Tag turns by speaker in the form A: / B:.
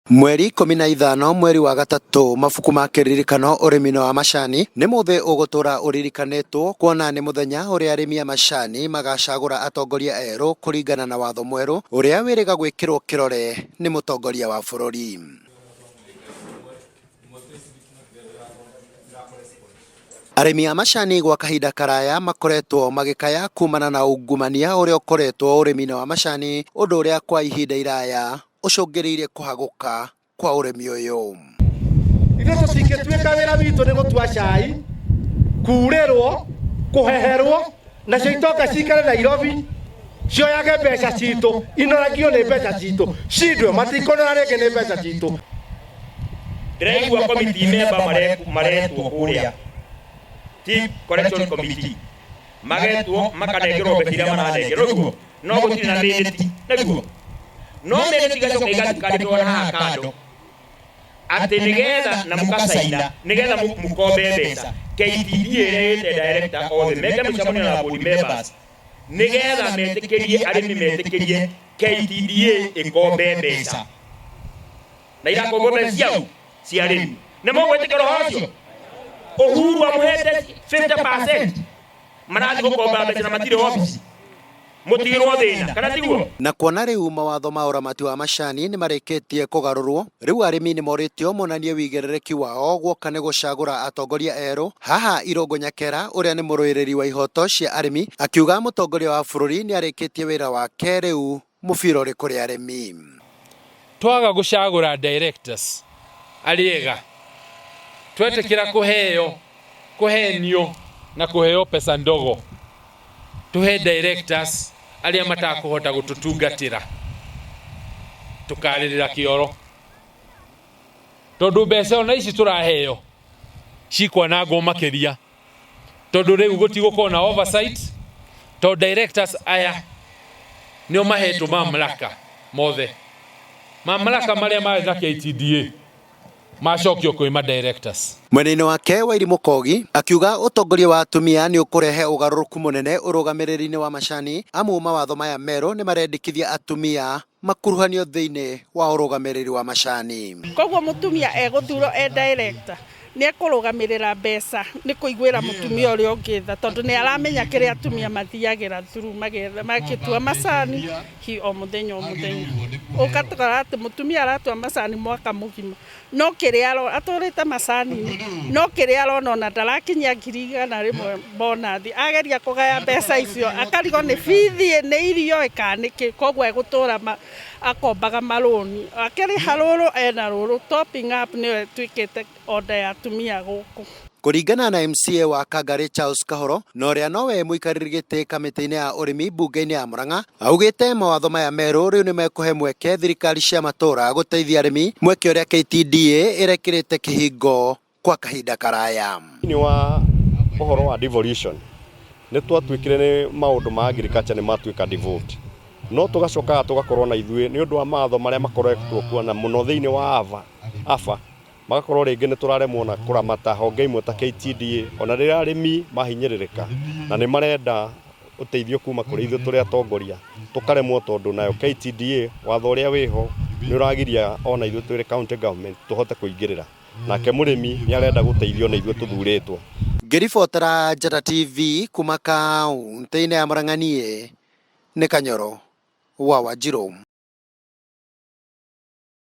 A: Mweri 15 mweri wa gatatũ, mabuku ma kĩririkano ũrĩmi-inĩ wa macani nĩ mũthĩ ũgũtũra ũririkanĩtwo kuona nĩ mũthenya ũrĩa arĩmi a macani magacagũra atongoria erũ kũringana na watho mwerũ ũrĩa wĩrĩga gwĩkĩrwo kĩrore nĩ mũtongoria wa bũrũri. Arĩmi a macani gwa kahinda karaya makoretwo magĩkaya kumana na ungumania ũrĩa ũkoretwo ũrĩmi-inĩ wa macani, ũndũ ũrĩa kwa ihinda iraya ũcũngĩrĩirie kũhagũka kwa ũrĩmi ũyũ.
B: Ithuĩ tũtingĩtuĩka wĩra witũ nĩ gũtua cai, kurĩrwo, kũheherwo, nacio itonga cikare Nairobi cioyage mbeca citũ, inoragio nĩ mbeca citũ, cindwe matikonora rĩngĩ nĩ mbeca citũ.
C: Ndĩraigua committee member maretwo kũrĩa tea collection committee, magetwo makanengerwo mbeca iria maranengerwo, nĩguo no gũtirĩ na minute, nĩguo no minute igacoka igakandĩkwo na haha kando atĩ nĩgetha na mũkacaina nĩgetha mũkombe mbeca. KTDA ĩrehete director othe meke mũcemanio na board members nĩgetha metĩkĩrie arĩmi, metĩkĩrie KTDA ĩkombe mbeca na irakombwo mbeca ciao cia arĩmi. Nĩ mũgwĩtĩkĩra ũhoro ũcio? Uhuru amũhete 50%, marathiĩ gũkomba mbeca na matirĩ obici, mũtigĩrwo thĩna kana tiguo?
A: Na kuona rĩu mawatho ma ũramati wa macani nĩ marĩkĩtie kũgarũrwo, rĩu arĩmi nĩ morĩtio monanie wĩigĩrĩrĩki wao guoka nĩ gũcagũra atongoria erũ. Haha Irũngũ Nyakera ũrĩa nĩ mũrũĩrĩri wa ihoto cia arĩmi akiuga mũtongoria wa bũrũri nĩ arĩkĩtie wĩra wake, rĩu mũbira ũrĩ kũrĩ arĩmi.
D: Twaga gũcagũra directors arĩega, twetĩkĩra kũheo, kũhenio na kũheo pesa ndogo, tuhe directors arĩa matakũhota gũtũtungatĩra, tũkarĩrĩra kĩoro, tondũ mbeca ona ici tũraheo cikwanangwo makĩria, tondũ rĩu gũtigũkorwo na oversight, tondũ directors aya nĩo mahetwo mamlaka mothe. Mamlaka marĩa marĩ na KTDA macokio kwĩ ma directors.
A: Mwena-inĩ wake Wairimu Kogi akiuga ũtongoria wa atumia nĩ ũkũrehe ũgarũrũku mũnene ũrũgamĩrĩri-inĩ wa macani, amu mawatho maya merũ nĩ marendekithia atumia makuruhanio thĩinĩ wa ũrũgamĩrĩri wa macani.
E: Koguo mũtumia egũthurwo e director nĩ ekũrũgamĩrĩra mbeca, nĩ kũiguĩra mũtumia ũrĩa ũngĩ tha, tondũ nĩ aramenya kĩrĩa atumia mathiagĩra through magĩtua macani hi o mũthenya o mũthenya. Ũgatũkora atĩ mũtumia aratua macani mwaka mũgima, no kĩrĩa atũrĩte macani-inĩ, no kĩrĩa arona ona ndarakinyia 100,000 bonathi. Ageria kũgaya mbeca icio akarigwo nĩ bithi, nĩ irio, kana nĩkĩ. Koguo egũtũra akombaga marũni, akĩrĩha rũrũ ena rũrũ, topping up nĩyo ĩtuĩkĩte order ya atumia gũkũ.
A: Kũringana na MCA wa Kangari Charles Kahoro na ũrĩa nowe mũikarĩri gĩtĩ kamĩtĩ-inĩ ya ũrĩmi mbunge-inĩ ya Murang'a, augĩte mawatho maya merũ rĩu nĩ mekũhe mweke thirikari cia matũũra gũteithia arĩmi, mweke ũrĩa KTDA ĩrekĩrĩte kĩhingo kwa kahinda karaya.
F: Thĩinĩ wa ũhoro wa devolution, nĩ twatuĩkire nĩ maũndũ ma agriculture nĩ matuĩka devolved, no tũgacokaga tũgakorwo na ithuĩ nĩ ũndũ wa mawatho marĩa makoretwo kuo na mũno thĩinĩ wa AFA, AFA magakorwo rĩngĩ nĩ tũraremwo na kũramata honge imwe ta KTDA, ona rĩrĩa arĩmi mahinyĩrĩrĩka na nĩ marenda ũteithio kuma kũrĩ ithuĩ tũrĩ atongoria, tũkaremwo tondũ nayo KTDA watho ũrĩa wĩho nĩ ũragiria ona ithuĩ twĩrĩ county government tũhote kũingĩrĩra, nake mũrĩmi nĩ arenda gũteithio nĩ ithuĩ tũthurĩtwo.
A: Ngĩribotera Njata TV kuma kaũntĩ-inĩ ya Murang'a, niĩ nĩ Kanyoro wa Wanjirũ.